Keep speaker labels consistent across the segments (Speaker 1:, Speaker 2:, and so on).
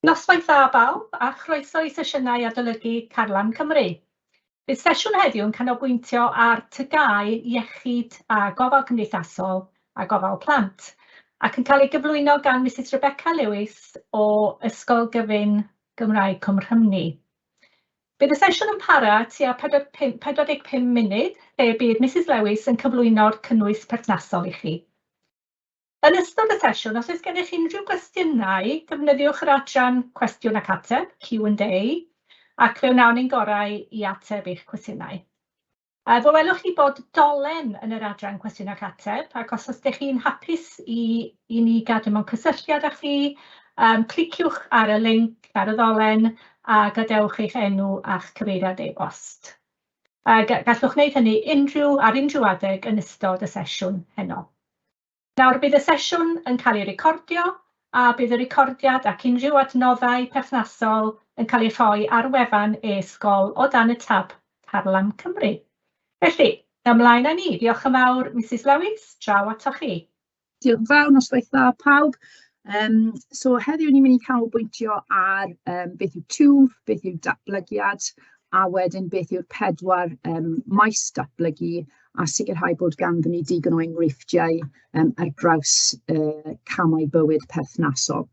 Speaker 1: Noswaith dda bawb, a chroeso i sesiynau adolygu Carlam Cymru. Bydd sesiwn heddiw yn canolbwyntio ar TGAU, iechyd a gofal cymdeithasol a gofal plant, ac yn cael ei gyflwyno gan Misus Rebecca Lewis o Ysgol Gyfun Gymraeg Cwm Rhymni. Bydd y sesiwn yn para tua 45 munud, lle bydd Misus Lewis yn cyflwyno'r cynnwys perthnasol i chi. Yn ystod y sesiwn, os oes gennych unrhyw gwestiynau, defnyddiwch yr adran Cwestiwn ac Ateb, Q&A, ac fe wnawn ein gorau i ateb eich cwestiynau. Fe welwch chi bod dolen yn yr adran Cwestiwn ac Ateb, ac os ydych chi'n hapus i, i ni gadw mewn cysylltiad â chi, cliciwch ar y linc ar y ddolen a gadewch eich enw a'ch cyfeiriad e-bost. A gallwch wneud hynny unrhyw, ar unrhyw adeg yn ystod y sesiwn heno. Nawr, bydd y sesiwn yn cael ei recordio, a bydd y recordiad ac unrhyw adnoddau perthnasol yn cael eu rhoi ar wefan e-sgol o dan y tab Carlam Cymru. Felly, ymlaen â ni. Diolch yn fawr, Misus Lewis, draw atoch chi.
Speaker 2: Diolch yn fawr, noswaith dda pawb. So heddiw ni'n mynd i canolbwyntio ar beth yw twf, beth yw datblygiad, a wedyn beth yw'r pedwar maes datblygu, a sicrhau bod ganddyn ni digon o enghreifftiau ar draws y camau bywyd perthnasol.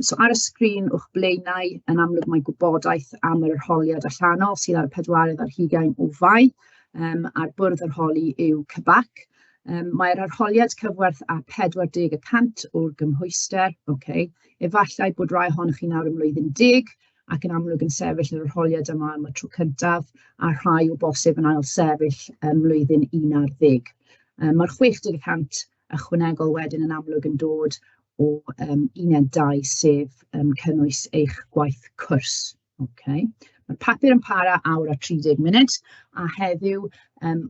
Speaker 2: So ar y sgrin o'ch blaenau, yn amlwg mae gwybodaeth am yr arholiad allanol sydd ar y pedwaredd ar hugain o Fai, a'r bwrdd arholi yw CBAC. Mae'r arholiad cyfwerth â 40 y cant o'r gymhwyster. Okay. Efallai bod rai ohonoch chi nawr ym mlwyddyn 10 ac yn amlwg yn sefyll yr arholiad yma am y tro cyntaf, a rhai o bosib yn ail sefyll ym mlwyddyn 11. Mae'r 60 y cant ychwanegol wedyn yn amlwg yn dod o uned 2, sef cynnwys eich gwaith cwrs. Okay. Mae'r papur yn para awr a 30 munud, a heddiw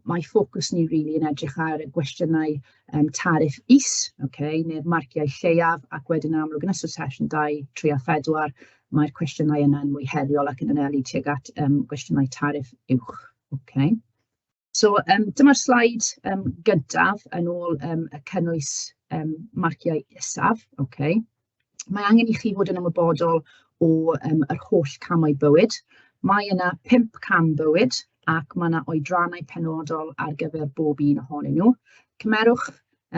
Speaker 2: mae ffocws ni rili yn edrych ar y gwestiynau tariff is, okay, neu'r marciau lleiaf, ac wedyn yn amlwg yn ystod sesiwn 2, 3 a 4, mae'r cwestiynau yna yn mwy heriol ac yn anelu tuag at gwestiynau tariff uwch. Okay. So dyma'r sleid gyntaf yn ôl y cynnwys marciau isaf. Okay. Mae angen i chi fod yn ymwybodol o yr holl camau bywyd. Mae yna 5 cam bywyd ac mae yna oedrannau penodol ar gyfer bob un ohonyn nhw. Cymerwch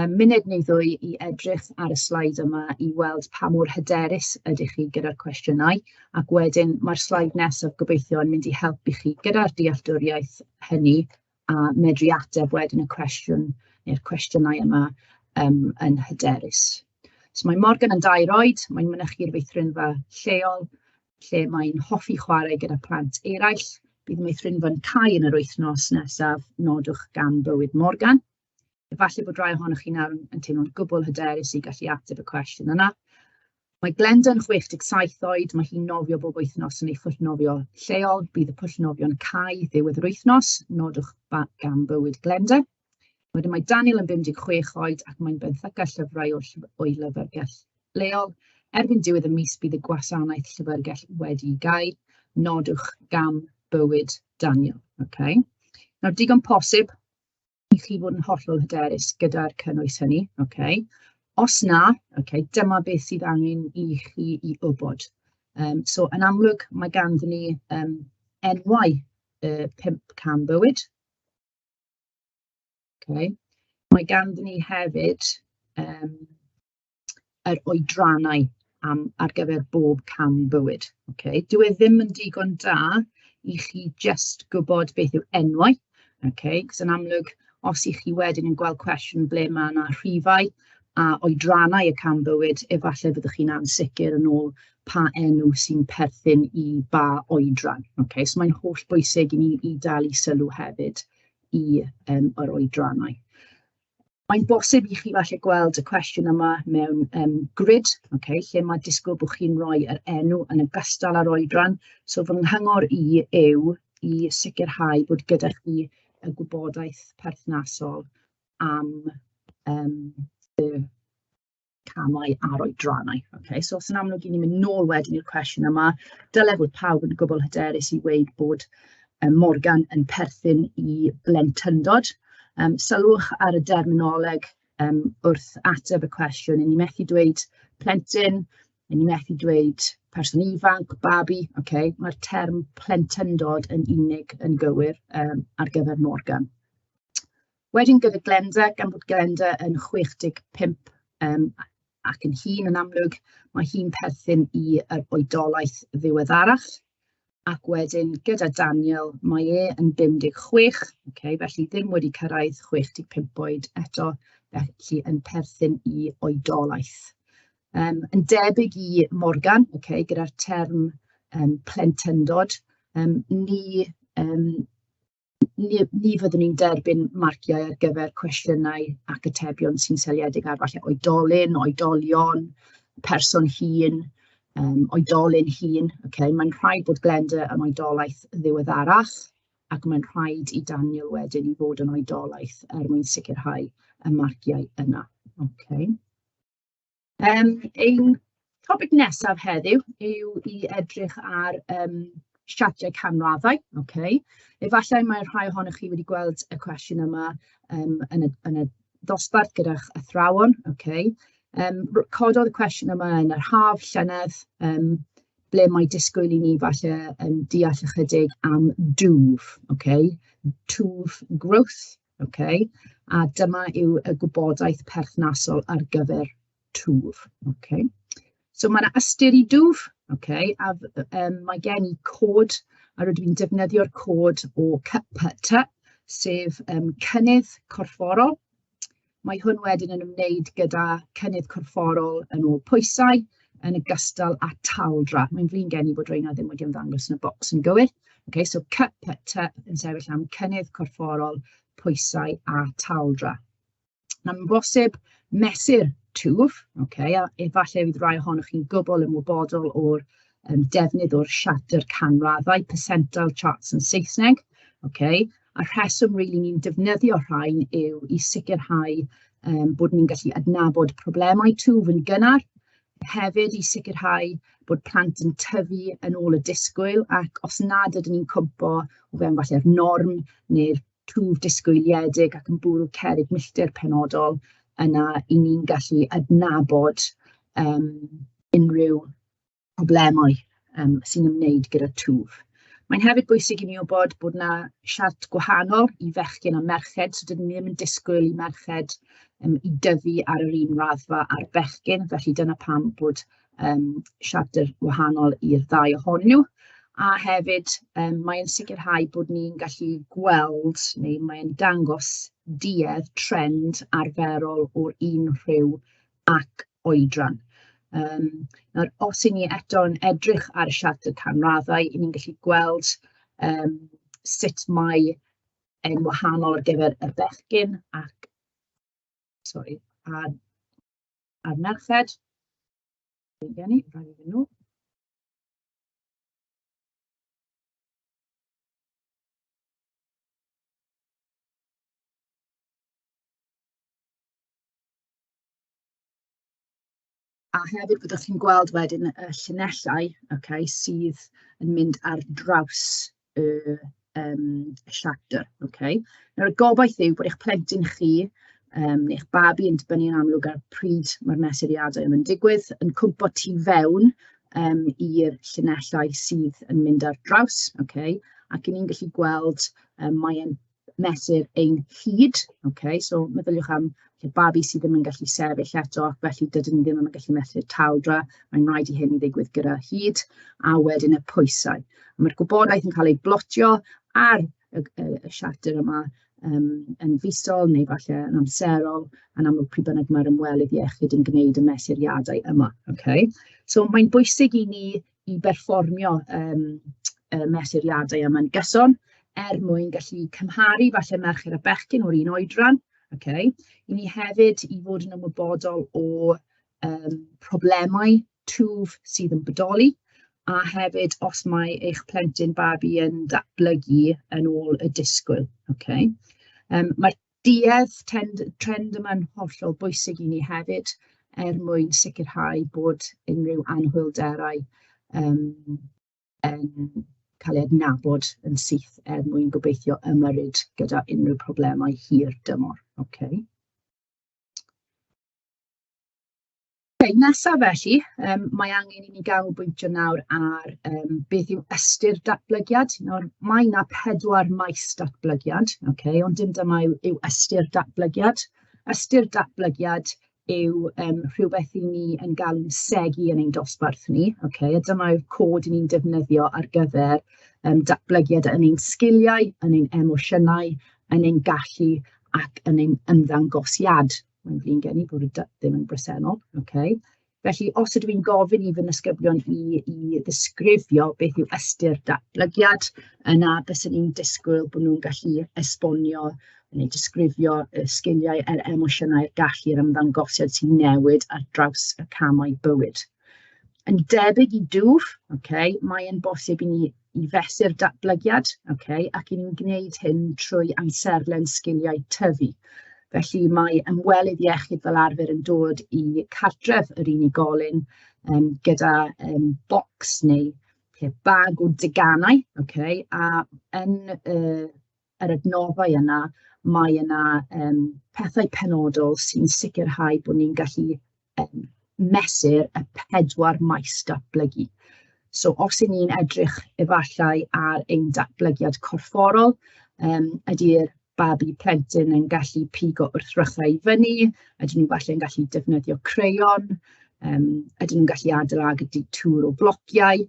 Speaker 2: munud neu ddwy i edrych ar y sleid yma i weld pa mor hyderus ydych chi gyda'r cwestiynau, ac wedyn mae'r sleid nesaf gobeithio yn mynd i helpu chi gyda'r dealltwriaeth hynny a medru ateb wedyn y cwestiwn neu'r cwestiynau yma yn hyderus. So mae Morgan yn 2 oed, mae'n mynychu'r feithrinfa lleol, lle mae'n hoffi chwarae gyda plant eraill. Bydd y meithrinfa'n cau yn yr wythnos nesaf, nodwch gan bywyd Morgan. Efallai bod rai ohonoch chi nawr yn teimlo'n gwbl hyderus i gallu ateb y cwestiwn yna. Mae Glenda yn 67 oed, mae hi'n nofio bob wythnos yn ei phwll nofio lleol. Bydd y pwll nofio'n cau ddiwedd yr wythnos, nodwch gan bywyd Glenda. Wedyn mae Daniel yn 56 oed ac mae'n benthyca llyfrau o'i lyfrgell leol. Erbyn diwedd y mis bydd y gwasanaeth llyfrgell wedi'i gau. Nodwch gam bywyd Daniel. Okay. Nawr, digon posib i chi fod yn hollol hyderus gyda'r cynnwys hynny, okay. Os na, okay, dyma beth sydd angen i chi i wybod. So, yn amlwg, mae ganddyn ni enwau y 5 cam bywyd. Okay. Mae ganddyn ni hefyd yr oedrannau ar gyfer bob cam bywyd. Okay. Dyw e ddim yn digon da i chi jyst gwybod beth yw enwau, okay? Cos yn amlwg, os y'ch chi wedyn yn gweld cwestiwn ble mae yna rhifau a oedrannau y cam bywyd, efallai fyddwch chi'n ansicr yn ôl pa enw sy'n perthyn i ba oedran. Okay? So mae'n holl bwysig i ni i dalu sylw hefyd i yr oedrannau. Mae'n bosib i chi falle gweld y cwestiwn yma mewn grid, okay, lle mae disgwyl bod chi'n rhoi yr enw yn ogystal â'r oedran. So fy nghyngor i yw i sicrhau bod gyda chi y gwybodaeth perthnasol am y camau a'r oedrannau. Okay, so os yn amlwg i ni'n mynd nôl wedyn i'r cwestiwn yma, dyle fod pawb yn gwbl hyderus i weud bod Morgan yn perthyn i blentyndod. Sylwch ar y derminoleg wrth ateb y cwestiwn. Ni methu dweud plentyn, ni methu dweud person ifanc, babi, okay? Mae'r term plentyndod yn unig yn gywir ar gyfer Morgan. Wedyn gyda Glenda, gan bod Glenda yn 65 ac yn hŷn yn amlwg, mae hi'n perthyn i'r oedolaeth ddiweddarach. Ac wedyn gyda Daniel, mae e yn 56, okay, felly ddim wedi cyrraedd 65 oed eto, felly yn perthyn i oedolaeth. Yn debyg i Morgan, okay, gyda'r term plentyndod, ni fyddwn ni'n derbyn marciau ar gyfer cwestiynau ac atebion sy'n seiliedig ar falle oedolyn, oedolion, person hŷn, oedolyn hŷn. Okay? Mae'n rhaid bod Glenda yn oedolaeth ddiweddarach ac mae'n rhaid i Daniel wedyn i fod yn oedolaeth er mwyn sicrhau y marciau yna. Okay. Ein topic nesaf heddiw yw i edrych ar siartiau canraddau. Okay. Efallai mae rhai ohonoch chi wedi gweld y cwestiwn yma yn y dosbarth gyda'ch athrawon. Okay. Cododd y cwestiwn yma yn yr haf llynedd, ble mae disgwyl i ni falle yn deall ychydig am dwf. Okay. Twf, growth. Okay. A dyma yw y gwybodaeth perthnasol ar gyfer twf. Okay. So mae yna ystyr i dwf, okay, a mae gen i cod, a rydw i'n defnyddio'r cod o CPT, sef cynnydd corfforol. Mae hwn wedyn yn ymwneud gyda cynnydd corfforol yn ôl pwysau, yn ogystal â taldra. Mae'n flin gen i bod rheina ddim wedi ymddangos yn y bocs yn gywir. Okay, so CPT yn sefyll am cynnydd corfforol, pwysau a taldra. Mae'n bosib mesur twf, okay, a efallai fydd rhai ohonoch chi'n gwbl ymwybodol o'r defnydd o'r siarter canraddau, percentile charts yn Saesneg. Okay. A'r rheswm really ni'n defnyddio rhain yw i sicrhau bod ni'n gallu adnabod problemau twf yn gynnar, hefyd i sicrhau bod plant yn tyfu yn ôl y disgwyl, ac os nad ydyn ni'n cwmpo o fewn falle'r norm neu'r twf disgwyliedig ac yn bwrw cerrig milltir penodol, yna i ni'n gallu adnabod unrhyw problemau sy'n ymwneud gyda twf. Mae'n hefyd bwysig i ni wybod bod yna siart gwahanol i fechgyn a merched, so dydyn ni ddim yn disgwyl i merched i dyfu ar yr un raddfa a'r bechgyn, felly dyna pam bod siarter wahanol i'r ddau ohonyn nhw. A hefyd mae'n sicrhau bod ni'n gallu gweld, neu mae'n dangos duedd, trend arferol o'r un rhyw ac oedran. Nawr, os 'y ni eto'n edrych ar y siarter canraddau, 'y ni'n gallu gweld sut mae e'n wahanol ar gyfer y bechgyn ac, sorry, a'r merched. Gen i, rhaid i nhw. A hefyd byddwch chi'n gweld wedyn y llinellau, okay, sydd yn mynd ar draws y siarter. Okay. Nawr, y gobaith yw bod eich plentyn chi neu'ch babi, yn dibynnu yn amlwg ar pryd mae'r mesuriadau yma'n digwydd, yn cwmpo tu fewn i'r llinellau sydd yn mynd ar draws. Okay. Ac 'y ni'n gallu gweld mae'n mesur ein hyd. Okay, so meddyliwch am babi sydd ddim yn gallu sefyll eto, ac felly dydyn ni ddim yn gallu mesur taldra. Mae'n rhaid i hyn ddigwydd gyda hyd, a wedyn y pwysau. Mae'r gwybodaeth yn cael ei blotio ar y siarter yma yn fisol neu falle yn amserol, yn amlwg pryd bynnag mae'r ymwelydd iechyd yn gwneud y mesuriadau yma. Okay? So mae'n bwysig i ni i berfformio y mesuriadau yma'n gyson er mwyn gallu cymharu falle merched a bechgyn o'r un oedran. Okay? I ni hefyd i fod yn ymwybodol o problemau twf sydd yn bodoli, a hefyd os mae eich plentyn babi yn datblygu yn ôl y disgwyl. Okay? Mae'r duedd, trend yma'n hollol bwysig i ni hefyd er mwyn sicrhau bod unrhyw anhwylderau yn cael eu adnabod yn syth er mwyn gobeithio ymyrryd gyda unrhyw problemau hir dymor. Okay. Ok, nesaf felly, mae angen i ni ganolbwyntio nawr ar beth yw ystyr datblygiad. Nawr, mae 'na pedwar maes datblygiad, ok, ond dim dyma yw ystyr datblygiad. Ystyr datblygiad yw rhywbeth i ni yn galw'n segi yn ein dosbarth ni, ok, a dyma yw'r cod 'y ni'n defnyddio ar gyfer datblygiad yn ein sgiliau, yn ein emosiynau, yn ein gallu ac yn ein ymddangosiad. Mae'n flin gen i bod y d ddim yn bresennol, ok. Felly, os ydw i'n gofyn i fy nisgyblion i ddisgrifio beth yw ystyr datblygiad, yna byswn i'n disgwyl bod nhw'n gallu esbonio neu disgrifio y sgiliau a'r emosiynau, gallu'r ymddangosiad sy'n newid ar draws y camau bywyd. Yn debyg i dwf, ok, mae'n bosib i ni i fesur datblygiad, ok, ac 'y ni'n gwneud hyn trwy amserlen sgiliau tyfu. Felly mae ymwelydd iechyd fel arfer yn dod i cartref yr unigolyn gyda bocs neu bag o deganau, ok, a yn yr adnoddau yna, mae yna pethau penodol sy'n sicrhau bod ni'n gallu mesur y pedwar maes datblygu. So os 'y ni'n edrych efallai ar ein datblygiad corfforol, ydy'r babi plentyn yn gallu pigo wrthrychau i fyny, ydyn nhw falle yn gallu defnyddio crayon, ydyn nhw'n gallu adeiladu tŵr o flociau.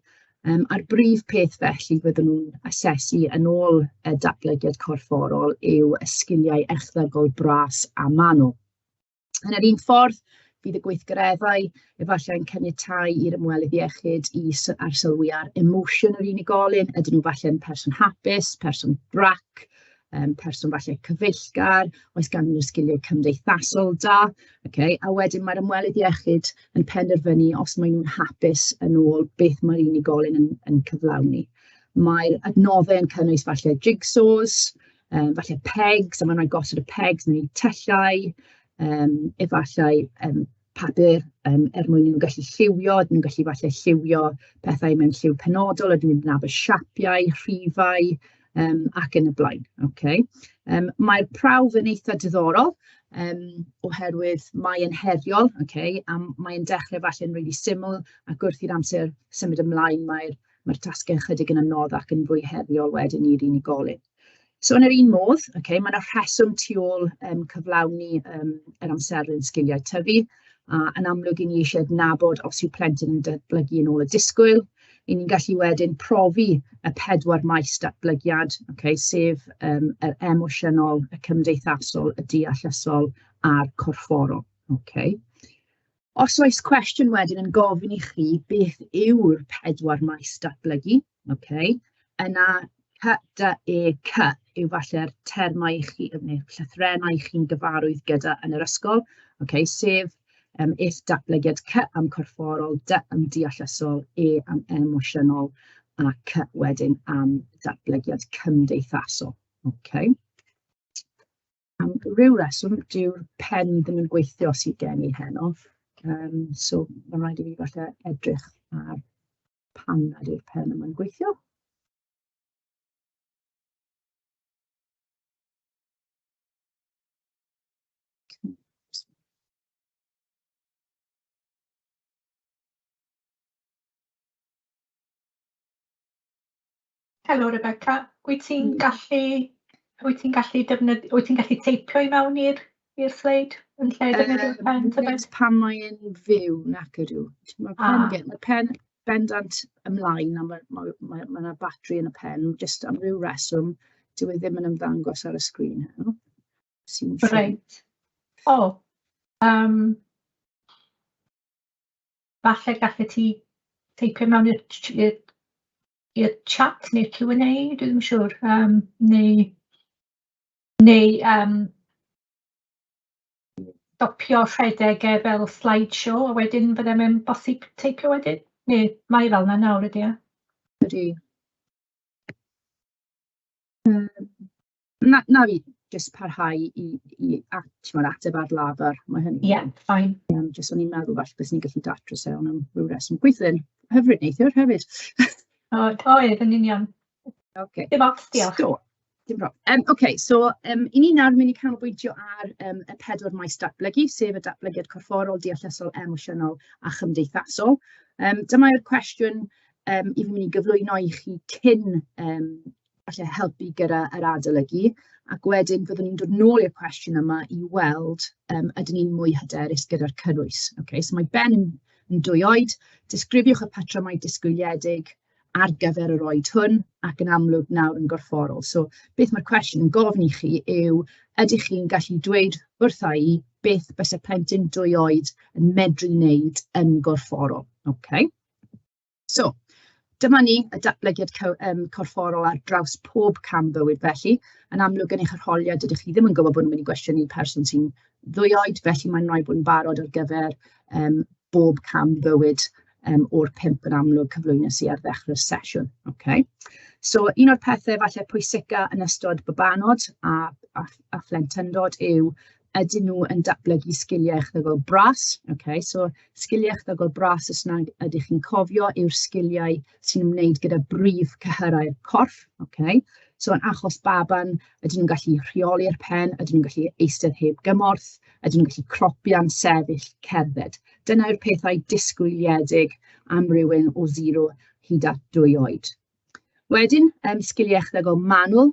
Speaker 2: A'r brif peth felly fydden nhw'n asesu yn ôl y datblygiad corfforol yw y sgiliau echddygol bras a manwl. Yn yr un ffordd, bydd y gweithgareddau efallai yn caniatáu i'r ymwelydd iechyd i arsylwi ar emosiwn yr unigolyn. Ydyn nhw falle'n person hapus, person brac, person falle cyfeillgar, oes ganddyn nhw sgiliau cymdeithasol da, okay? A wedyn mae'r ymwelydd iechyd yn penderfynu os maen nhw'n hapus yn ôl beth mae'r unigolyn yn cyflawni. Mae'r adnoddau yn cynnwys falle jigsaws, falle pegs, a mae'n rhaid gosod y pegs neu tyllau, efallai papur er mwyn i nhw gallu lliwio, ydyn nhw'n gallu falle lliwio pethau mewn lliw penodol, ydyn nhw'n nabod siapiau, rhifau, ac yn y blaen. Okay. Mae'r prawf yn eitha diddorol, oherwydd mae'n heriol, okay, a mae'n dechrau falle'n rili syml, ac wrth i'r amser symud ymlaen, mae'r tasgau ychydig yn anoddach ac yn fwy heriol wedyn i'r unigolyn. So yn yr un modd, okay, mae yna rheswm tu ôl cyflawni yr amserlen sgiliau tyfu, a yn amlwg i ni eisiau adnabod os yw plentyn yn datblygu yn ôl y disgwyl. 'Y ni'n gallu wedyn profi y pedwar maes datblygiad, okay, sef yr emosiynol, y cymdeithasol, y deallusol a'r corfforol. Okay. Os oes cwestiwn wedyn yn gofyn i chi beth yw'r pedwar maes datblygu, okay, yna C, D, E, C yw falle'r termau chi, neu llythrennau chi'n gyfarwydd gyda yn yr ysgol, okay, sef eich datblygiad C am corfforol, D am deallusol, E am emosiynol a C wedyn am datblygiad cymdeithasol. Okay. Am ryw reswm, dyw'r pen ddim yn gweithio sydd gen i heno. So mae'n rhaid i fi falle edrych ar pam nad yw'r pen yma'n gweithio.
Speaker 1: Helo Rebecca, wyt ti'n gallu, wyt ti'n gallu defnydd-, wyt ti'n gallu teipio i mewn i'r sleid yn lle defnyddio'r pen tybed?
Speaker 2: Nid pan mae'n fyw, nac ydw. Mae'r pen mae'r pen bendant ymlaen a ma' 'na batri yn y pen, jyst am ryw reswm dyw e ddim yn ymddangos ar y sgrin heno. Sy'n siom.
Speaker 1: Reit. O, falle gallet ti teipio mewn i'r chat neu'r Q&A, dwi ddim yn siŵr, neu stopio rhedeg e fel slideshow, a wedyn fydde fe'n bosib teipio wedyn? Neu mae fel 'na nawr ydy e?
Speaker 2: Ydy. Na fi, jyst parhau i timod, ateb ar lafar, mae hynny'n
Speaker 1: Ie, fine.
Speaker 2: Jyst o'n i'n meddwl falle byswn i'n gallu datrys e, ond am ryw reswm gweithio'n hyfryd neithiwr hefyd.
Speaker 1: O, oedd yn union.
Speaker 2: Okay.
Speaker 1: Dim ots, diolch.
Speaker 2: So, Dim problem. Ocê, so 'y ni nawr yn mynd i canolbwyntio ar y pedwar maes datblygu, sef y datblygiad corfforol, deallusol, emosiynol a chymdeithasol. Dyma yw'r cwestiwn 'y fi'n mynd i gyflwyno i chi cyn falle helpu gyda yr adolygu, ac wedyn fyddwn ni'n dod nôl i'r cwestiwn yma i weld ydyn ni'n mwy hyderus gyda'r cynnwys. Ocê, so mae Ben yn 2 oed. Disgrifiwch y patrymau disgwyliedig ar gyfer yr oed hwn, ac yn amlwg nawr yn gorfforol. So beth mae'r cwestiwn yn gofyn i chi yw, ydych chi'n gallu dweud wrtha i beth byse plentyn 2 oed yn medru wneud yn gorfforol? OK. So, dyma ni, y datblygiad corfforol ar draws pob cam bywyd felly. Yn amlwg yn eich arholiad, dydych chi ddim yn gwybod bod nhw'n mynd i gwestiynu person sy'n 2 oed, felly mae'n rhaid bod yn barod ar gyfer bob cam bywyd o'r 5 yn amlwg cyflwynes i ar ddechrau'r sesiwn. Okay. So un o'r pethau falle pwysica yn ystod babanod a phlentyndod yw ydyn nhw yn datblygu sgiliau echddygol bras. Okay. So sgiliau echddygol bras, os nag ydych chi'n cofio, yw'r sgiliau sy'n ymwneud gyda brif cyhyrau'r corff. Okay. So yn achos baban, ydyn nhw'n gallu rheoli'r pen, ydyn nhw'n gallu eistedd heb gymorth, ydyn nhw'n gallu cropian, sefyll, cerdded. Dyna yw'r pethau disgwyliedig am rywun o 0 hyd at 2 oed. Wedyn, sgiliau echddygol manwl,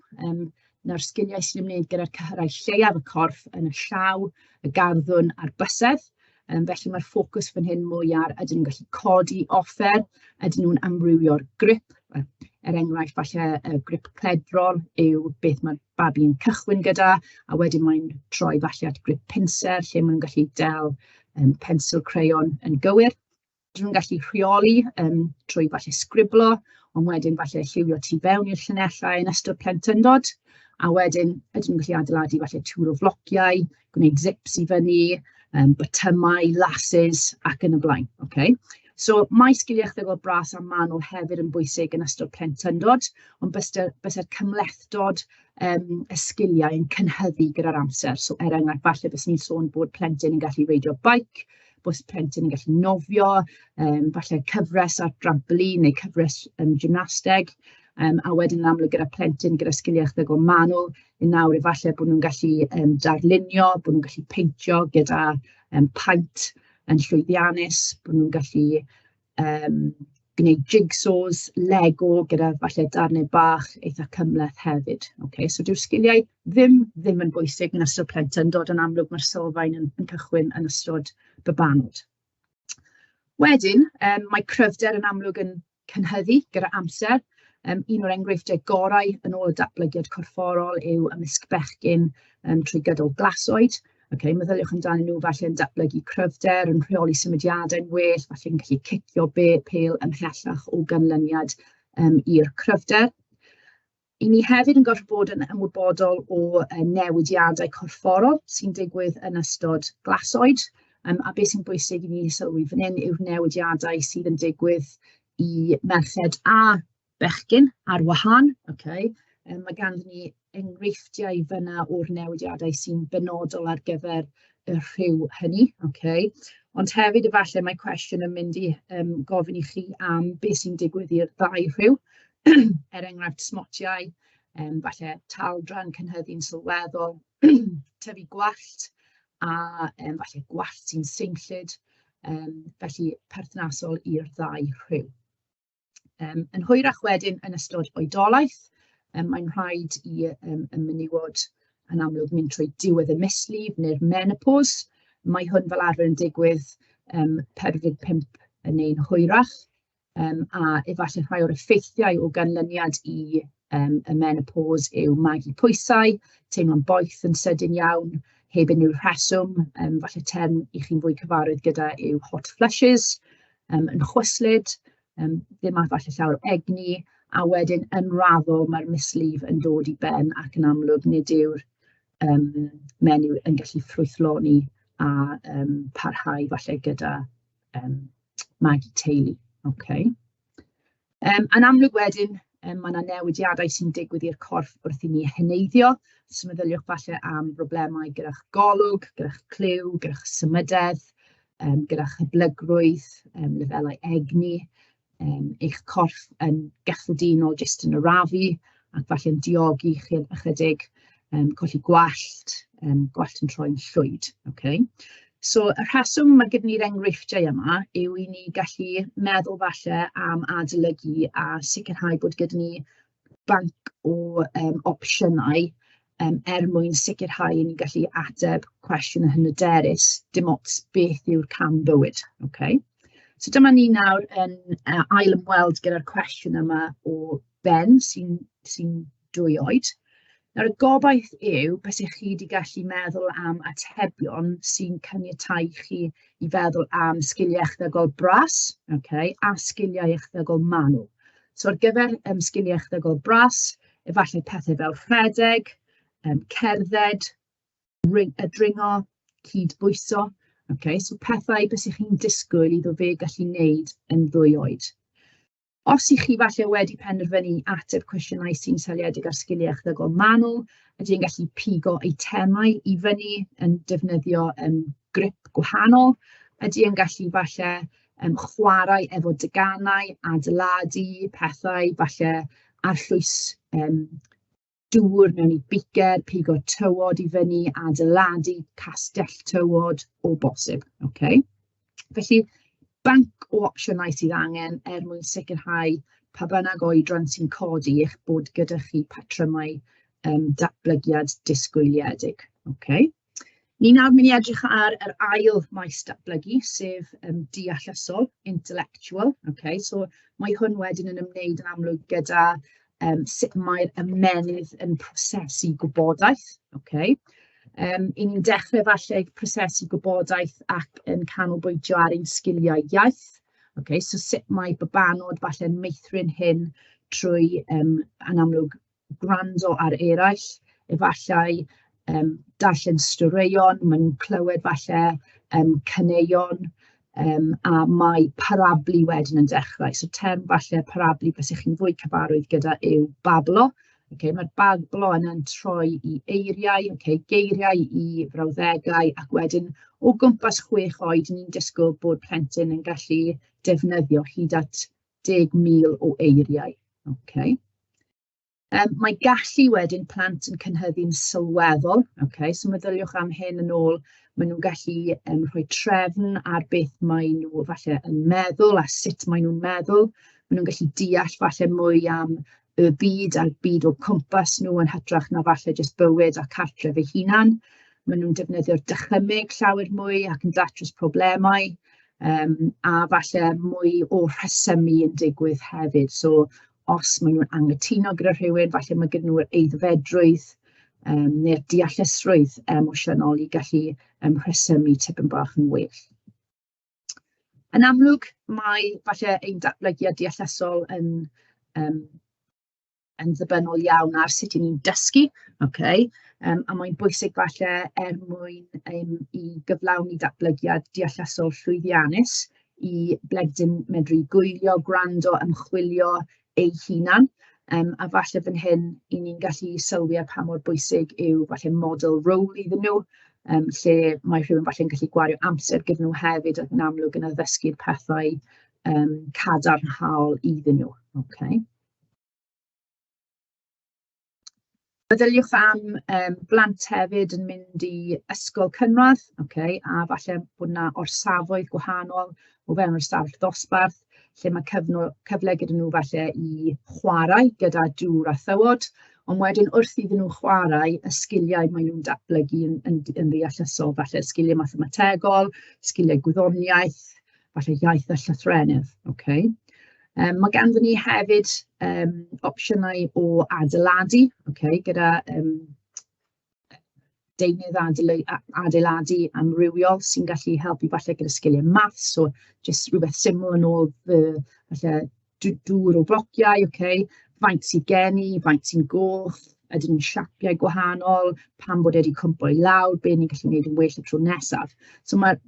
Speaker 2: na'r sgiliau sy'n ymwneud gyda'r cyhyrau lleiaf y corff yn y llaw, y garddwn a'r bysedd. Felly mae'r ffocws fan hyn mwy ar ydyn nhw'n gallu codi offer, ydyn nhw'n amrywio'r grip, er enghraifft falle y grip cledrol yw beth mae'r babi'n cychwyn gyda, a wedyn mae'n troi falle at grip pincer lle maen nhw'n gallu dal pensil crayon yn gywir. Ydyn nhw'n gallu rheoli trwy falle sgriblo, ond wedyn falle lliwio tu fewn i'r llinellau yn ystod plentyndod. A wedyn ydyn nhw'n gallu adeiladu falle tŵr o flociau, gwneud zips i fyny, botymau, laces ac yn y blaen. Okay? So mae sgiliau echddygol bras a manwl hefyd yn bwysig yn ystod plentyndod, ond byse'r cymhlethdod y sgiliau yn cynhyddu gyda'r amser. So er enghraifft, falle byswn i'n sôn bod plentyn yn gallu reidio beic, bod plentyn yn gallu nofio, falle cyfres ar drampolin neu cyfres gymnasteg, a wedyn yn amlwg gyda plentyn gyda sgiliau echddygol manwl, yn nawr efallai bod nhw'n gallu darlunio, bod nhw'n gallu peintio gyda paent yn llwyddiannus, bod nhw'n gallu gwneud jigsaws, Lego gyda falle darnau bach eitha cymhleth hefyd. Okay, so dyw'r sgiliau ddim yn bwysig yn ystod plentyndod, yn amlwg mae'r sylfaen yn cychwyn yn ystod babanod. Wedyn, mae cryfder yn amlwg yn cynhyddu gyda amser. Un o'r enghreifftiau gorau yn ôl y datblygiad corfforol yw ymysg bechgyn trwy gydol glasoed. Okay, meddyliwch amdanyn nhw falle yn datblygu cryfder, yn rheoli symudiadau'n well, falle yn gallu cicio pêl ymhellach o ganlyniad i'r cryfder. I ni hefyd yn gorfod bod yn ymwybodol o newidiadau corfforol sy'n digwydd yn ystod glasoed, a beth sy'n bwysig i ni sylwi fan hyn yw'r newidiadau sydd yn digwydd i merched a bechgyn ar wahân. Okay. Mae ganddyn ni enghreifftiau fyna o'r newidiadau sy'n benodol ar gyfer y rhyw hynny. Okay. Ond hefyd efallai mae cwestiwn yn mynd i gofyn i chi am beth sy'n digwydd i'r ddau rhyw, er enghraifft smotiau, falle taldra yn cynhyddu'n sylweddol, tyfu gwallt, a falle gwallt sy'n seimllyd, felly perthnasol i'r ddau rhyw. Yn hwyrach wedyn yn ystod oedolaeth, mae'n rhaid i y menywod yn amlwg mynd trwy diwedd y mislif neu'r menopause. Mae hwn fel arfer yn digwydd 45 neu'n hwyrach, a efallai rhai o'r effeithiau o ganlyniad i y menopause yw magu pwysau, teimlo'n boeth yn sydyn iawn, heb unrhyw rheswm, falle term i chi'n fwy cyfarwydd gyda yw hot flushes, yn chwyslyd, ddim â falle llawer o egni, a wedyn yn raddol mae'r mislif yn dod i ben ac yn amlwg nid yw'r menyw yn gallu ffrwythloni a parhau falle gyda magu teulu. Okay. Yn amlwg wedyn, mae yna newidiadau sy'n digwydd i'r corff wrth i ni heneiddio. So meddyliwch falle am broblemau gyda'ch golwg, gyda'ch clyw, gyda'ch symudedd, gyda'ch hyblygrwydd, lefelau egni, eich corff yn gyffredinol jyst yn arafu, ac falle'n diogi chi ychydig, colli gwallt, gwallt yn troi'n llwyd. Okay? So y rheswm mae gyda ni'r enghreifftiau yma yw i ni gallu meddwl falle am adolygu a sicrhau bod gyda ni banc o opsiynau er mwyn sicrhau i ni'n gallu ateb cwestiwn yn hyderus, dim ots beth yw'r cam bywyd. Okay? So dyma ni nawr yn ail ymweld gyda'r cwestiwn yma o Ben sy'n 2 oed. Nawr y gobaith yw bysech chi wedi gallu meddwl am atebion sy'n caniatáu chi i feddwl am sgiliau echddygol bras, okay, a sgiliau echddygol manwl. So ar gyfer sgiliau echddygol bras, efallai pethau fel rhedeg, cerdded, dringo, cydbwyso. Okay, so pethau bysech chi'n disgwyl iddo fe gallu wneud yn 2 oed. Os ych chi falle wedi penderfynu ateb cwestiynau sy'n seiliedig ar sgiliau echddygol manwl, ydy e'n gallu pigo eitemau i fyny yn defnyddio grip gwahanol? Ydy e'n gallu falle chwarae efo deganau, adeiladu pethau, falle arllwys dŵr mewn i bicer, pigo tywod i fyny, adeiladu castell tywod o bosib. Okay? Felly, banc o opsiynau sydd angen er mwyn sicrhau pa bynnag oedran sy'n codi eich bod gyda chi patrymau datblygiad disgwyliedig. Okay. Ni nawr mynd i edrych ar yr ail maes datblygu, sef deallusol, intellectual. Okay. So mae hwn wedyn yn ymwneud yn amlwg gyda sut mae'r ymennydd yn prosesu gwybodaeth. Okay. 'Y ni'n dechrau falle prosesu gwybodaeth ac yn canolbwyntio ar ein sgiliau iaith. Okay, so sut mae babanod falle'n meithrin hyn trwy, yn amlwg, gwrando ar eraill, efallai darllen straeon, maen nhw'n clywed falle caneuon, a mae parablu wedyn yn dechrau. So term falle parablu bysech chi'n fwy cyfarwydd gyda yw bablo. Okay, mae'r bablo yna'n troi i eiriau, okay, geiriau i frawddegau, ac wedyn o gwmpas 6 oed ni'n disgwyl bod plentyn yn gallu defnyddio hyd at 10,000 o eiriau. Okay. Mae gallu wedyn plant yn cynhyddu'n sylweddol. Okay, so meddyliwch am hyn yn ôl, maen nhw'n gallu rhoi trefn ar beth maen nhw falle yn meddwl a sut maen nhw'n meddwl. Maen nhw'n gallu deall falle mwy am y byd a'r byd o cwmpas nhw yn hytrach na falle jyst bywyd a cartref eu hunan. Maen nhw'n defnyddio'r dychymyg llawer mwy ac yn datrys problemau, a falle mwy o rhesymu yn digwydd hefyd. So os maen nhw'n anghytuno gyda rhywun, falle mae gyda nhw'r aeddfedrwydd neu'r deallusrwydd emosiynol i gallu rhesymu tipyn bach yn well. Yn amlwg, mae falle ein datblygiad deallusol yn ddibynnol iawn ar sut 'y ni'n dysgu, okay? A mae'n bwysig falle er mwyn i gyflawni datblygiad deallusol llwyddiannus i blentyn medru gwylio, gwrando, ymchwilio ei hunan, a falle fan hyn 'y ni'n gallu sylwi ar pa mor bwysig yw falle model role iddyn nhw, lle mae rhywun falle'n gallu gwario amser gyda nhw hefyd ac yn amlwg yn addysgu'r pethau cadarnhaol iddyn nhw. Okay. Meddyliwch am blant hefyd yn mynd i ysgol cynradd, okay, a falle bod 'na orsafoedd gwahanol o fewn yr ystafell ddosbarth, lle mae cyfle gyda nhw falle i chwarae gyda dŵr a thywod, ond wedyn wrth iddyn nhw chwarae, y sgiliau maen nhw'n datblygu yn ddeallusol, falle sgiliau mathemategol, sgiliau gwyddoniaeth, falle iaith a llythrennedd. Okay. Mae ganddyn ni hefyd opsiynau o adeiladu, okay, gyda deunydd adeiladu amrywiol sy'n gallu helpu falle gyda sgiliau maths, so jyst rhywbeth syml yn ôl falle dŵr o flociau, okay, faint sydd gen i, faint sy'n goch, ydyn nhw'n siapiau gwahanol, pam bod e wedi cwmpo i lawr, be ni'n gallu gwneud yn well y tro nesaf. So mae'r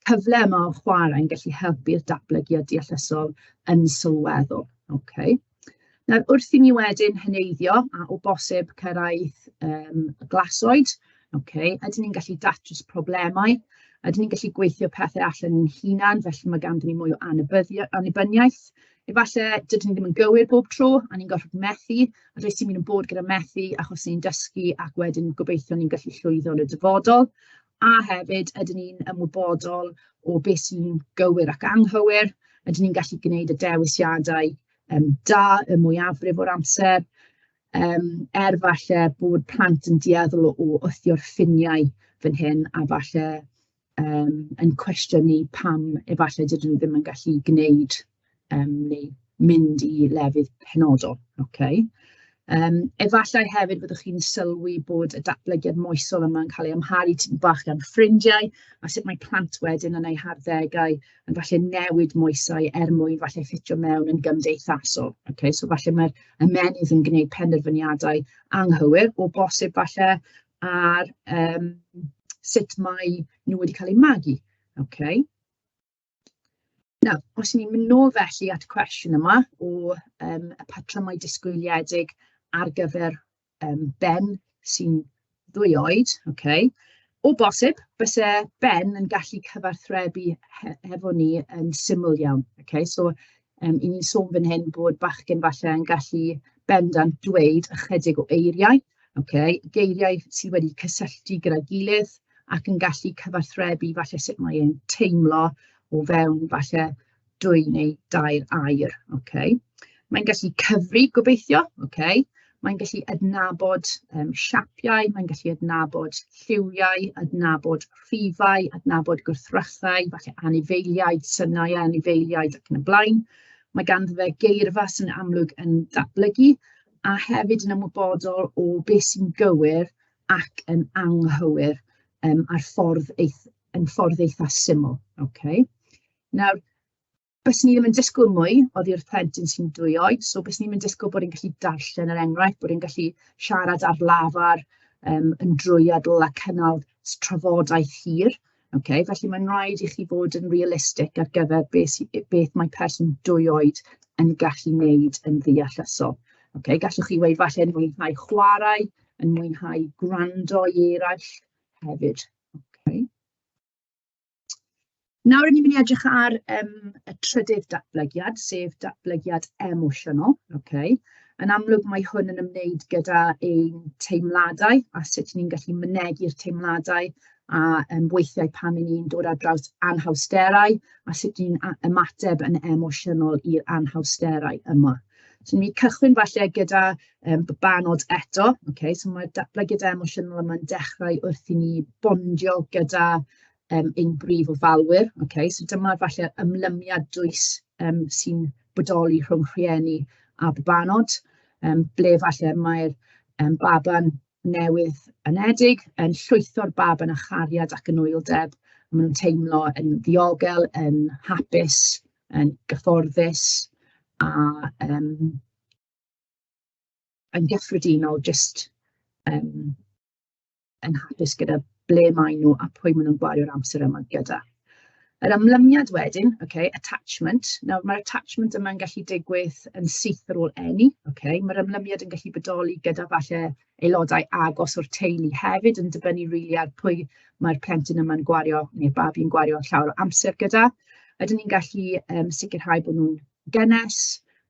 Speaker 2: cyfle yma o chwarae yn gallu helpu'r datblygiad deallusol yn sylweddol. Okay. Nawr, wrth i ni wedyn heneiddio a o bosib cyrraedd y glasoed, okay, ydyn ni'n gallu datrys problemau, ydyn ni'n gallu gweithio pethau allan ni'n hunan, felly mae ganddyn ni mwy o annibyniaeth. Efallai dydyn ni ddim yn gywir bob tro a ni'n gorfod methu, a does dim un yn bod gyda methu achos ni'n dysgu ac wedyn gobeithio ni'n gallu llwyddo yn y dyfodol. A hefyd, ydyn ni'n ymwybodol o beth sy'n gywir ac anghywir? Ydyn ni'n gallu gwneud y dewisiadau da y mwyafrif o'r amser? Er falle bod plant yn dueddol o wthio'r ffiniau fan hyn a falle yn cwestiynu pam efallai dydyn nhw ddim yn gallu gwneud neu mynd i lefydd penodol. Okay. Efallai hefyd byddwch chi'n sylwi bod y datblygiad moesol yma yn cael ei amharu tipyn bach gan ffrindiau, a sut mae plant wedyn yn eu harddegau yn falle newid moesau er mwyn falle ffitio mewn yn gymdeithasol. Okay? So falle mae'r ymennydd yn gwneud penderfyniadau anghywir, o bosib falle ar sut mae nhw wedi cael eu magu. Okay? Nawr, os ni'n mynd nôl felly at y cwestiwn yma o y patrymau disgwyliedig ar gyfer Ben sy'n 2 oed, okay, o bosib, byse Ben yn gallu cyfathrebu hefo ni yn syml iawn. Okay? So, i ni'n sôn fan hyn bod bachgen falle yn gallu bendant dweud ychydig o eiriau, okay, geiriau sydd wedi cysylltu gyda'i gilydd ac yn gallu cyfathrebu falle sut mae e'n teimlo o fewn falle 2 neu 3 air. Okay. Mae'n gallu cyfri gobeithio, okay. Mae'n gallu adnabod siapiau, mae'n gallu adnabod lliwiau, adnabod rhifau, adnabod gwrthrychau, falle anifeiliaid, synau anifeiliaid ac yn y blaen. Mae ganddo fe geirfa sy'n amlwg yn datblygu a hefyd yn ymwybodol o beth sy'n gywir ac yn anghywir ar ffordd yn ffordd eitha syml. Okay. Nawr, byswn ni ddim yn disgwyl mwy oddi wrth plentyn sy'n 2 oed, so byswn ni'n disgwyl bod e'n gallu darllen er enghraifft, bod e'n gallu siarad ar lafar yn drwyadl a cynnal trafodaeth hir. Okay, felly mae'n rhaid i chi fod yn realistig ar gyfer beth mae person 2 oed yn gallu wneud yn ddeallusol. Okay, gallwch chi weud falle yn mwynhau chwarae, yn mwynhau gwrando i eraill hefyd. Okay. Nawr ni'n mynd i edrych ar y trydydd datblygiad, sef datblygiad emosiynol. Okay. Yn amlwg mae hwn yn ymwneud gyda ein teimladau a sut ni'n gallu mynegi'r teimladau a weithiau pan 'y ni'n dod ar draws anhawsterau a sut ni'n ymateb yn emosiynol i'r anhawsterau yma. So ni'n cychwyn falle gyda babanod eto. Okay. So mae'r datblygiad emosiynol yma'n dechrau wrth i ni bondio gyda ein brif ofalwyr. Okay. So dyma falle ymlymiad dwys sy'n bodoli rhwng rhieni a babanod, ble falle mae'r baban newydd anedig yn llwytho'r baban â chariad ac anwyldeb. Maen nhw'n teimlo yn ddiogel, yn hapus, yn gyfforddus a yn gyffredinol jyst yn hapus gyda ble maen nhw a pwy maen nhw'n gwario'r amser yma gyda. Yr ymlymiad wedyn, okay, attachment. Nawr mae'r attachment yma'n gallu digwydd yn syth ar ôl eni. Okay. Mae'r ymlymiad yn gallu bodoli gyda falle aelodau agos o'r teulu hefyd, yn dibynnu rili ar pwy mae'r plentyn yma'n gwario, neu'r babi'n gwario llawer o amser gyda. Ydyn ni'n gallu sicrhau bod nhw'n gynnes,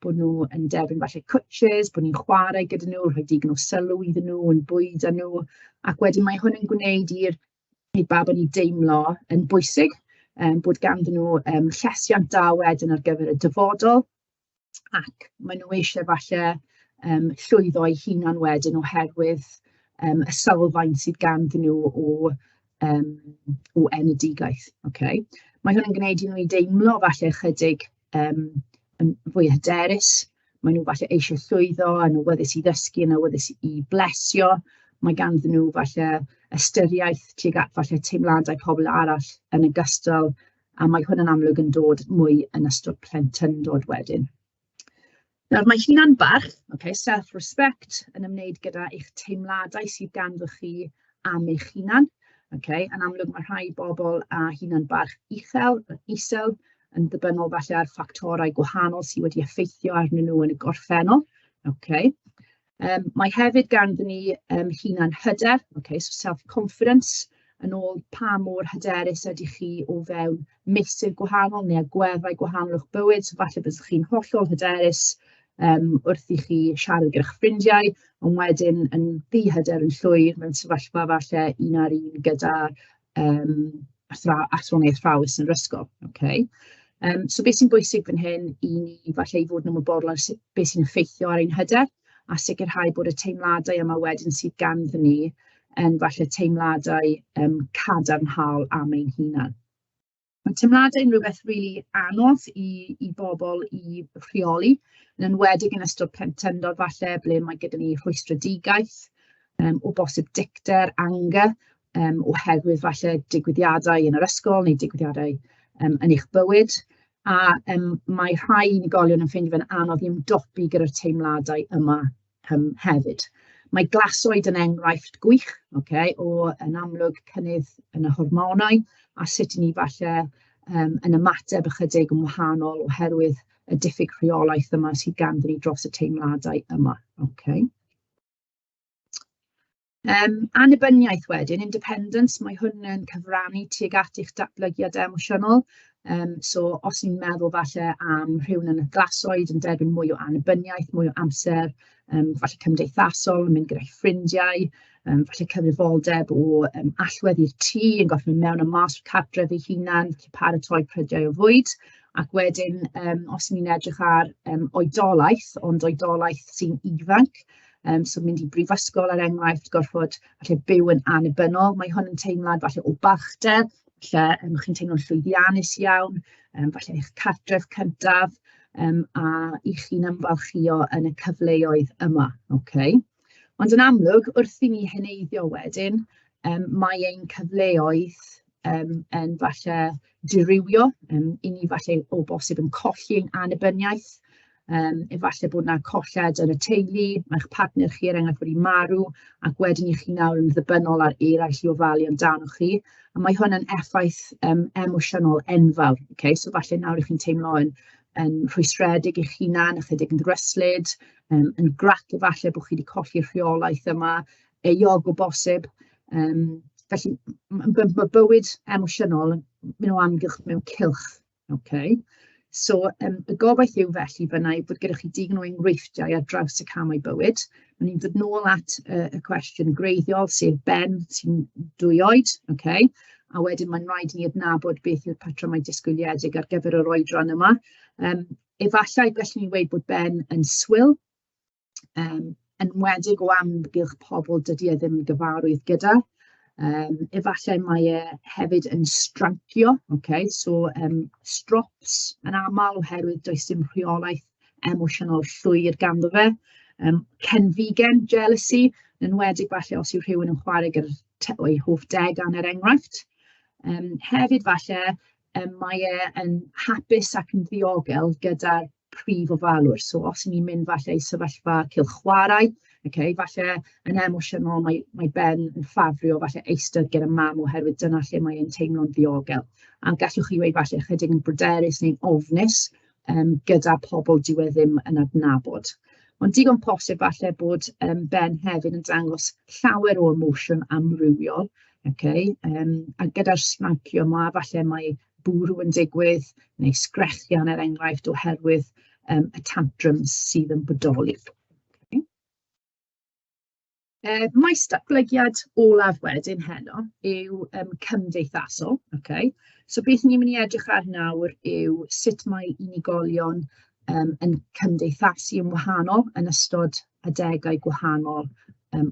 Speaker 2: bod nhw yn derbyn falle cwtches, bod ni'n chwarae gyda nhw, rhoi digon o sylw iddyn nhw, yn bwyd â nhw. Ac wedyn mae hwn yn gwneud i'r baban i deimlo yn bwysig, bod ganddyn nhw llesiant da wedyn ar gyfer y dyfodol, ac maen nhw eisiau falle llwyddo eu hunan wedyn oherwydd y sylfaen sydd ganddyn nhw o enedigaeth. Okay. Mae hwn yn gwneud i nhw i deimlo falle ychydig yn fwy hyderus. Maen nhw falle eisiau llwyddo, yn awyddus i ddysgu, yn awyddus i blesio. Mae ganddyn nhw falle ystyriaeth tuag at falle teimladau pobl arall yn ogystal, a mae hwn yn amlwg yn dod mwy yn ystod plentyndod wedyn. Nawr mae hunan-barch, okay, self-respect, yn ymwneud gyda eich teimladau sydd ganddo chi am eich hunan. Okay. Yn amlwg mae rhai bobl â hunan-barch uchel, isel, yn ddibynnol falle ar ffactorau gwahanol sydd wedi effeithio arnyn nhw yn y gorffennol. Okay. Mae hefyd ganddyn ni hunan-hyder, okay, so self-confidence. yn ôl pa mor hyderus ydych chi o fewn meysydd gwahanol neu agweddau gwahanol o'ch bywyd. So falle byddwch chi'n hollol hyderus wrth i chi siarad gyda'ch ffrindiau, ond wedyn yn ddihyder yn llwyr mewn sefyllfa falle un ar un gyda athro neu athrawes yn yr ysgol. Okay? So beth sy'n bwysig fan hyn i ni falle i fod yn ymwybodol ar beth sy'n effeithio ar ein hyder, a sicrhau bod y teimladau yma wedyn sydd ganddyn ni yn falle teimladau cadarnhaol am ein hunan. Mae teimladau yn rhywbeth rili anodd i bobl i rheoli, yn enwedig yn ystod plentyndod falle, ble mae gyda ni rhwystredigaeth, o bosib dicter, anger, oherwydd falle digwyddiadau yn yr ysgol neu digwyddiadau yn eich bywyd. A mae rhai unigolion yn ffeindio fe'n anodd i ymdopi gyda'r teimladau yma hefyd. Mae glasoed yn enghraifft gwych, okay, o yn amlwg cynnydd yn y hormonau a sut 'y ni falle yn ymateb ychydig yn wahanol oherwydd y diffyg rheolaeth yma sydd ganddyn ni dros y teimladau yma. Okay. Annibyniaeth wedyn, independence, mae hwn yn cyfrannu tuag at eich datblygiad emosiynol. So os ni'n meddwl falle am rhywun yn y glasoed yn derbyn mwy o annibyniaeth, mwy o amser, falle cymdeithasol, yn mynd gyda'i ffrindiau, falle cyfrifoldeb o allwedd i'r tŷ, yn gorfod mynd mewn a mas o'r cartref ei hunan, felly paratoi prydiau o fwyd. Ac wedyn, os ni'n edrych ar oedolaeth, ond oedolaeth sy'n ifanc, so mynd i brifysgol er enghraifft, gorfod falle byw yn annibynnol, mae hwn yn teimlad falle o balchder, lle chi'n teimlo'n llwyddiannus iawn, falle eich cartref cyntaf, a i chi'n ymfalchïo yn y cyfleoedd yma. Okay. Ond yn amlwg, wrth i ni heneiddio wedyn, mae ein cyfleoedd yn falle dirywio, i ni falle o bosib yn colli ein annibyniaeth, efallai bod 'na colled yn y teulu, mae'ch partner chi er enghraifft wedi marw, ac wedyn i chi nawr yn ddibynnol ar eraill i ofalu amdanoch chi. A mae hwn yn effaith emosiynol enfawr. Okay? So falle nawr i chi'n teimlo yn rhwystredig eich hunan, ychydig yn ddryslyd, yn grac efallai bod chi wedi colli'r rheolaeth yma, euog o bosib. Felly mae bywyd emosiynol yn mynd o amgylch mewn cylch. Okay? So y gobaith yw felly fan'na yw bod gyda chi digon o enghreifftiau ar draws y camau bywyd. Mae'n ni'n dod nôl at y cwestiwn gwreiddiol, sef Ben sy'n 2 oed, okay? A wedyn mae'n rhaid i ni adnabod beth yw'r patrymau disgwyliedig ar gyfer yr oedran yma. Efallai gallwn ni weud bod Ben yn swil, enwedig o amgylch pobl dydy e ddim yn gyfarwydd gyda. Efallai mae e hefyd yn strancio, okay? So strops yn aml oherwydd does dim rheolaeth emosiynol llwyr ganddo fe. Cenfigen, jealousy, yn enwedig falle os yw rhywun yn chwarae gyda'r o'i hoff degan er enghraifft. Hefyd falle mae e yn hapus ac yn ddiogel gyda'r prif ofalwr. So os 'y ni'n mynd falle i sefyllfa cylch chwarae, okay, falle yn emosiynol mae Ben yn ffafrio falle eistedd gyda mam oherwydd dyna lle mae e'n teimlo'n ddiogel. A gallwch chi weud falle ychydig yn bryderus neu'n ofnus gyda pobl dyw e ddim yn adnabod. Ond digon posib falle bod Ben hefyd yn dangos llawer o emosiwn amrywiol, okay? A gyda'r strancio yma falle mae bwrw yn digwydd, neu sgrechian er enghraifft oherwydd y tantrums sydd yn bodoli. Okay. Maes datblygiad olaf wedyn heno yw cymdeithasol. Okay. So beth ni'n mynd i edrych ar nawr yw sut mae unigolion yn cymdeithasu yn wahanol yn ystod adegau gwahanol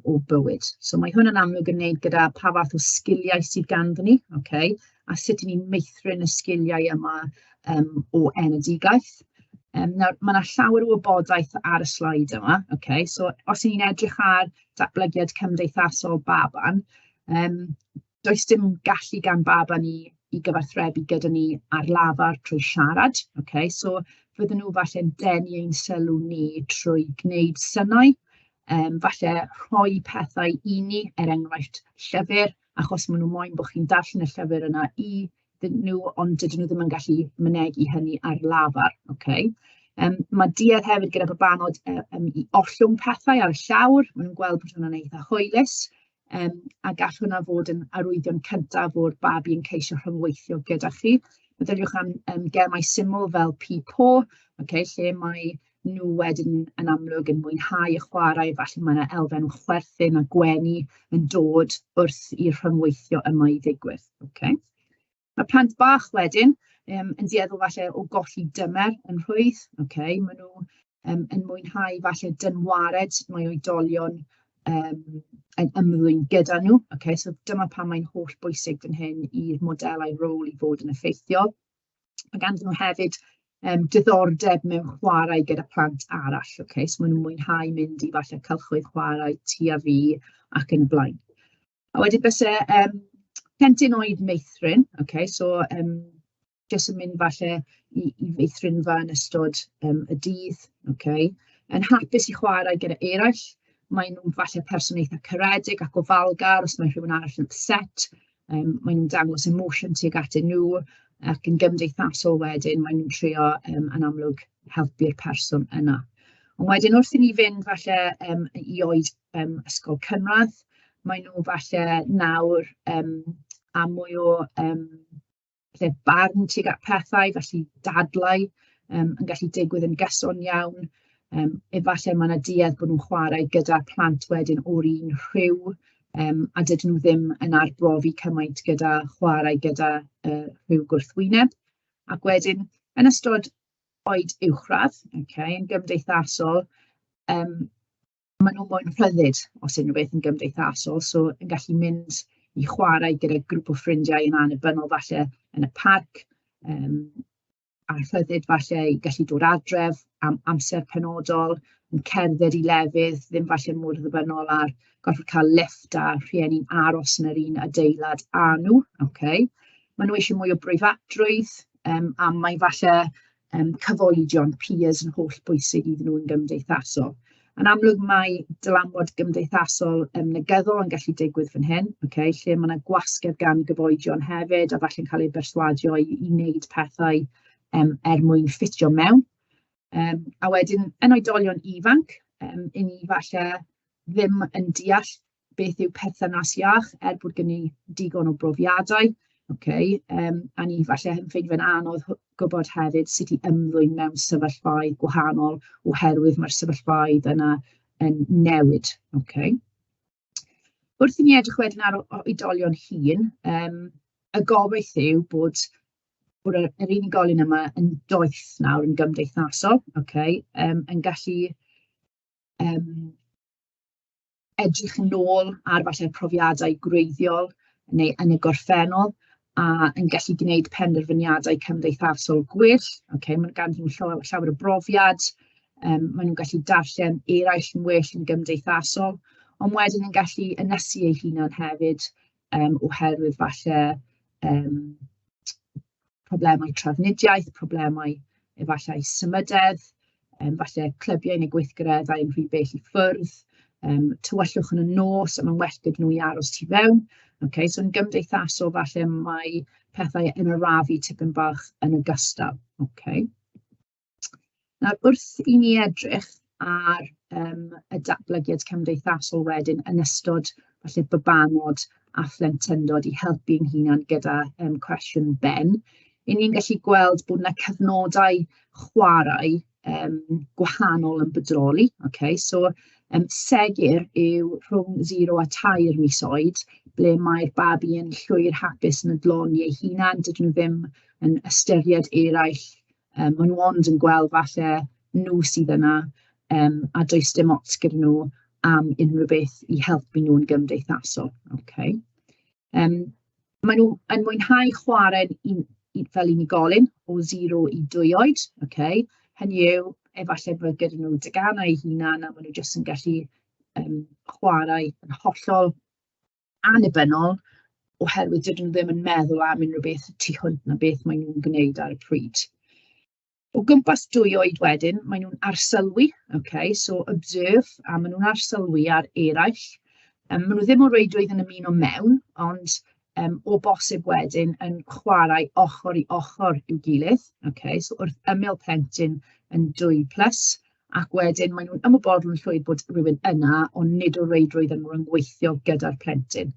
Speaker 2: o bywyd. So mae hwn yn amlwg yn wneud gyda pa fath o sgiliau sydd ganddyn ni, okay, a sut 'y ni'n meithrin y sgiliau yma o enedigaeth. Nawr, mae 'na llawer o wybodaeth ar y sleid yma, okay? So os 'y ni'n edrych ar datblygiad cymdeithasol baban, does dim gallu gan baban i gyfathrebu gyda ni ar lafar trwy siarad, okay? So fydden nhw falle'n denu ein sylw ni trwy gwneud synau, falle rhoi pethau i ni, er enghraifft llyfr, achos maen nhw moyn bod chi'n darllen y llyfr yna i nhw, ond dydyn nhw ddim yn gallu mynegi hynny ar lafar. Okay? Mae duedd hefyd gyda babanod i ollwng pethau ar y llawr, maen nhw'n gweld bod hwnna'n eitha hwylus. A gall hwnna fod yn arwyddion cyntaf o'r babi yn ceisio rhyngweithio gyda chi. Meddyliwch am gemau syml fel pi-po, ocê, lle mae nhw wedyn yn amlwg yn mwynhau y chwarae, falle mae 'na elfen o chwerthin a gwenu yn dod wrth i'r rhyngweithio yma i ddigwydd, ocê. Mae plant bach wedyn yn dueddol falle o golli dymer yn rhwydd, ocê. Maen nhw yn mwynhau falle dynwared mae oedolion yn ymddwyn gyda nhw, ocê. So dyma pam mae'n holl bwysig fan hyn i'r modelau rôl i fod yn effeithiol. Mae ganddyn nhw hefyd diddordeb mewn chwarae gyda plant arall, ocê. So maen nhw'n mwynhau mynd i falle cylchoedd chwarae, ti a fi ac yn y blaen. A wedyn byse plentyn oed meithrin, ocê, so jyst yn mynd falle i feithrinfa yn ystod y dydd, ocê, yn hapus i chwarae gyda eraill. Maen nhw'n falle person eitha caredig ac ofalgar os mae rhywun arall yn upset, maen nhw'n dangos emotion tuag atyn nhw, ac yn gymdeithasol wedyn, maen nhw'n trio yn amlwg helpu'r person yna. Ond wedyn wrth i ni fynd falle i oed ysgol cynradd, maen nhw falle nawr â mwy o falle barn tuag at pethau, felly dadlau yn gallu digwydd yn gyson iawn. Efallai mae 'na duedd bod nhw'n chwarae gyda plant wedyn o'r un rhyw, a dydyn nhw ddim yn arbrofi cymaint gyda chwarae gyda rhyw gwrthwyneb. Ac wedyn, yn ystod oed uwchradd, ocê, yn gymdeithasol, maen nhw moyn rhyddid os unrhyw beth yn gymdeithasol, so yn gallu mynd i chwarae gyda grŵp o ffrindiau yn annibynnol falle yn y parc, a rhyddid falle i gallu dod adref am amser penodol, yn cerdded i lefydd, ddim falle mor ddibynnol ar gorfod cael lifft a rhieni'n aros yn yr un adeilad â nhw, ocê. Maen nhw eisiau mwy o breifatrwydd, a mae falle cyfoedion, peers yn holl bwysig iddyn nhw yn gymdeithasol. Yn amlwg mae dylanwad gymdeithasol negyddol yn gallu digwydd fan hyn, ocê, lle mae 'na gwasgedd gan gyfoedion hefyd a falle'n cael eu berswadio i wneud pethau er mwyn ffitio mewn. A wedyn yn oedolion ifanc, 'y ni falle ddim yn deall beth yw perthynas iach, er bod gen ni digon o brofiadau, ocê, a ni falle yn ffeindio fe'n anodd gwybod hefyd sut i ymddwyn mewn sefyllfaoedd gwahanol, oherwydd mae'r sefyllfaoedd yna yn newid, ocê. Wrth i ni edrych wedyn ar oedolion hŷn, y gobaith yw bod yr unigolyn yma yn doeth nawr yn gymdeithasol, ocê, yn gallu edrych yn ôl ar falle profiadau gwreiddiol neu yn y gorffennol a yn gallu gwneud penderfyniadau cymdeithasol gwell. Ocê, mae ganddyn nhw llawer o brofiad, maen nhw'n gallu darllen eraill yn well yn gymdeithasol, ond wedyn yn gallu ynysu eu hunan hefyd oherwydd falle problemau trafnidiaeth, problemau efallai symudedd, falle clybiau neu gweithgareddau yn rhy bell i ffwrdd, tywyllwch yn y nos, a mae'n well gyda nhw i aros tu fewn. Ocê, so yn gymdeithasol falle mae pethau yn arafu tipyn bach yn ogystal. Ocê. Nawr, wrth i ni edrych ar y datblygiad cymdeithasol wedyn yn ystod falle babanod a phlentyndod i helpu'n hunan gyda cwestiwn Ben, 'y ni'n gallu gweld bod 'na cyfnodau chwarae gwahanol yn bodoli. Ocê, so segur yw rhwng 0 a 3 mis oed, ble mae'r babi yn llwyr hapus yn adloni ei hunan, dydyn nhw ddim yn ystyried eraill. Maen nhw ond yn gweld falle nhw sydd yna, a does dim ots gyda nhw am unrhyw beth i helpu nhw yn gymdeithasol. Ocê. Maen nhw yn mwynhau chwarae fel unigolyn o 0 i 2 oed. Ocê. Hynny yw, efallai bod gyda nhw deganau eu hunain a maen nhw jyst yn gallu chwarae yn hollol annibynnol, oherwydd dydyn nhw ddim yn meddwl am unrhyw beth tu hwnt na beth maen nhw'n gwneud ar y pryd. O gwmpas 2 oed wedyn, maen nhw'n arsylwi, okay, so observe, a maen nhw'n arsylwi ar eraill. Maen nhw ddim o reidrwydd yn ymuno mewn, ond o bosib wedyn yn chwarae ochr i ochr i'w gilydd. Okay, so wrth ymyl plentyn yn 2+, Ac wedyn maen nhw'n ymwybodol yn llwyr bod rywun yna, ond nid o reidrwydd yn rhyngweithio gyda'r plentyn.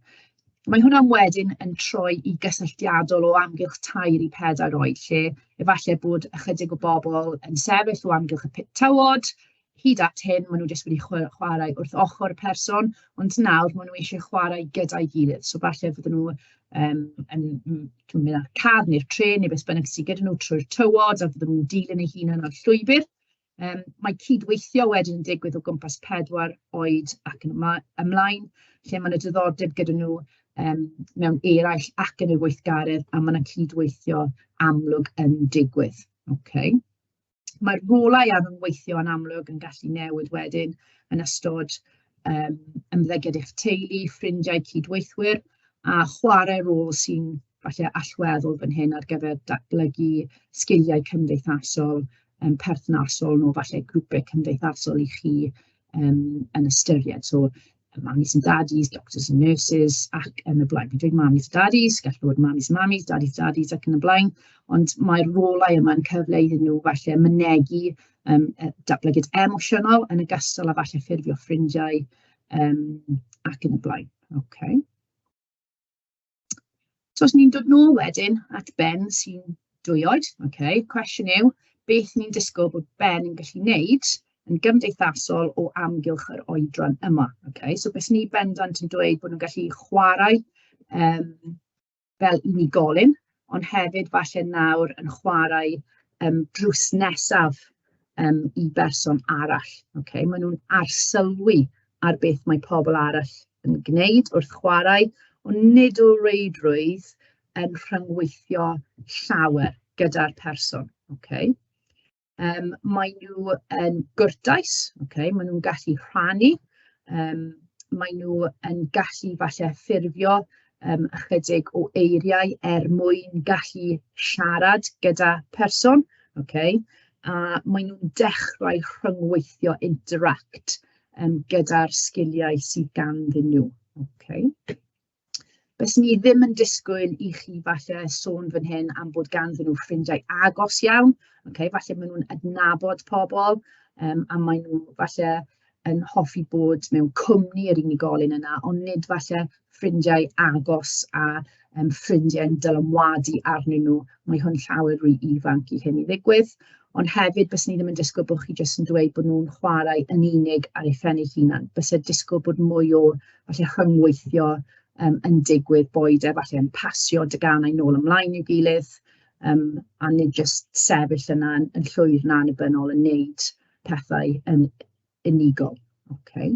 Speaker 2: Mae hwnna'n wedyn yn troi i gysylltiadol o amgylch 3 i 4 oed, lle efallai bod ychydig o bobl yn sefyll o amgylch y pit tywod. Hyd at hyn, maen nhw jyst wedi chwarae wrth ochr y person, ond nawr maen nhw eisiau chwarae gyda'i gilydd. So falle fydden nhw yn mynd ar car neu'r trên neu beth bynnag sydd gyda nhw trwy'r tywod, a fydden nhw'n dilyn eu hunain ar llwybr. Mae cydweithio wedyn yn digwydd o gwmpas 4 oed ac yn ymlaen, lle mae 'na diddordeb gyda nhw mewn eraill ac yn y weithgaredd, a ma' 'na cydweithio amlwg yn digwydd. Okay. Mae'r rolau a rhyngweithio yn amlwg yn gallu newid wedyn yn ystod ymddygiad eich teulu, ffrindiau, cydweithwyr, a chwarae rôl sy'n falle allweddol fan hyn ar gyfer datblygu sgiliau cymdeithasol perthnasol nhw, falle grwpiau cymdeithasol i chi yn ystyried. So, mammies and daddies, doctors and nurses ac yn y blaen. Fi'n dweud mammies a daddies, gall fod mammies a mammies, daddies daddies ac yn y blaen, ond mae'r rolau yma'n cyfle iddyn nhw falle mynegi datblygiad emosiynol yn ogystal â falle ffurfio ffrindiau ac yn y blaen. Okay. So os ni'n dod nôl wedyn at Ben sy'n 2 oed, okay, cwestiwn yw, beth ni'n disgwyl bod Ben yn gallu wneud yn gymdeithasol o amgylch yr oedran yma? Okay? So beth ni bendant yn dweud bod nhw'n gallu chwarae fel unigolyn, ond hefyd falle nawr yn chwarae drws nesaf i berson arall. Okay? Maen nhw'n arsylwi ar beth mae pobl arall yn gwneud wrth chwarae, ond nid o reidrwydd yn rhyngweithio llawer gyda'r person. Okay? Maen nhw yn gwrtais, okay? Maen nhw'n gallu rhannu, maen nhw yn gallu falle ffurfio ychydig o eiriau er mwyn gallu siarad gyda person, okay? A maen nhw'n dechrau rhyngweithio, interact, gyda'r sgiliau sydd ganddyn nhw. Okay. Byswn ni ddim yn disgwyl i chi falle sôn fan hyn am bod ganddyn nhw ffrindiau agos iawn. Okay, falle maen nhw'n adnabod pobl a maen nhw falle yn hoffi bod mewn cwmni yr unigolyn yna, ond nid falle ffrindiau agos a ffrindiau'n dylanwadu arnyn nhw. Mae hwn llawer rhy ifanc i hyn i ddigwydd. Ond hefyd, byswn ni ddim yn disgwyl bod chi jyst yn dweud bod nhw'n chwarae yn unig ar eu phen eu hunan. Byse disgwyl bod mwy o falle rhyngweithio yn digwydd, boed e falle yn pasio deganau nôl ymlaen i'w gilydd, a nid jyst sefyll yna yn llwyr yn annibynnol yn neud pethau yn unigol. Okay.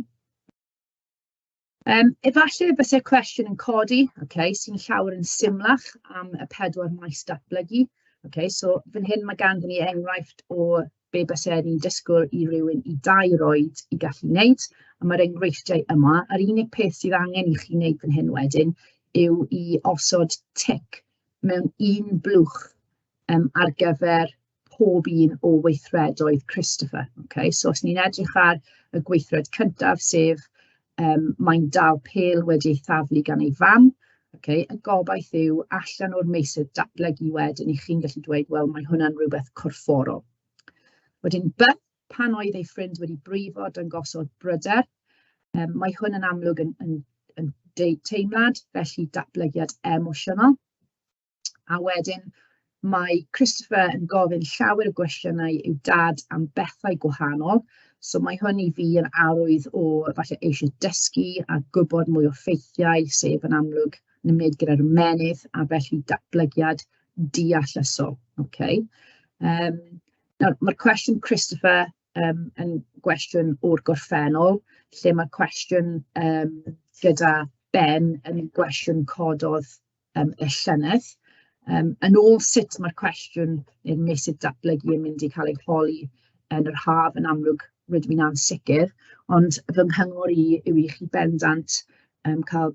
Speaker 2: Efallai byse'r cwestiwn yn codi, okay, sy'n llawer yn symlach am y pedwar maes datblygu. Okay, so fan hyn mae ganddyn ni enghraifft o be byse ni'n disgwyl i rywun i 2 oed i gallu wneud. A mae'r enghreifftiau yma, a'r unig peth sydd angen i chi wneud fan hyn wedyn yw i osod tic mewn un blwch ar gyfer pob un o weithredoedd Christopher. Okay? So os ni'n edrych ar y gweithred cyntaf, sef mae'n dal pêl wedi ei thaflu gan ei fam, okay? Y gobaith yw allan o'r meysydd datblygu wedyn i chi'n gallu dweud, wel, mae hwnna'n rhywbeth corfforol. Wedyn B, pan oedd ei ffrind wedi brifo, dangosodd bryder. Mae hwn yn amlwg yn teimlad, felly datblygiad emosiynol. A wedyn mae Christopher yn gofyn llawer o gwestiynau i'w dad am bethau gwahanol. So mae hwn i fi yn arwydd o falle eisiau dysgu a gwybod mwy o ffeithiau, sef yn amlwg yn ymwneud gyda'r ymennydd a felly datblygiad deallusol. Okay. Nawr, mae'r cwestiwn Christopher yn gwestiwn o'r gorffennol, lle mae'r cwestiwn gyda Ben yn gwestiwn cododd y llynedd. Yn ôl sut mae'r cwestiwn neu'r meysydd datblygu yn mynd i cael ei holi yn yr haf, yn amlwg rydw i'n ansicr, ond fy nghyngor i yw i chi bendant cael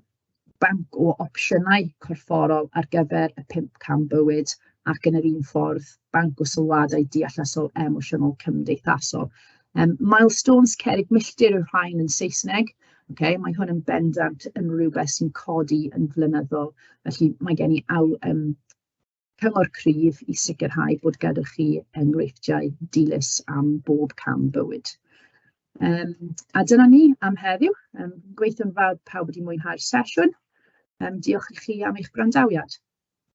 Speaker 2: banc o opsiynau corfforol ar gyfer y pump cam bywyd ac yn yr un ffordd banc o sylwadau deallusol, emosiynol, cymdeithasol. Milestones, cerrig milltir yw'r rhain yn Saesneg. Okay, mae hwn yn bendant yn rhywbeth sy'n codi yn flynyddol, felly mae gen i aw, Cyngor cryf i sicrhau bod gyda chi enghreifftiau dilys am bob cam bywyd. A dyna ni am heddiw. Gobeithio'n fawr pawb wedi mwynhau'r sesiwn. Diolch i chi am eich gwrandawiad.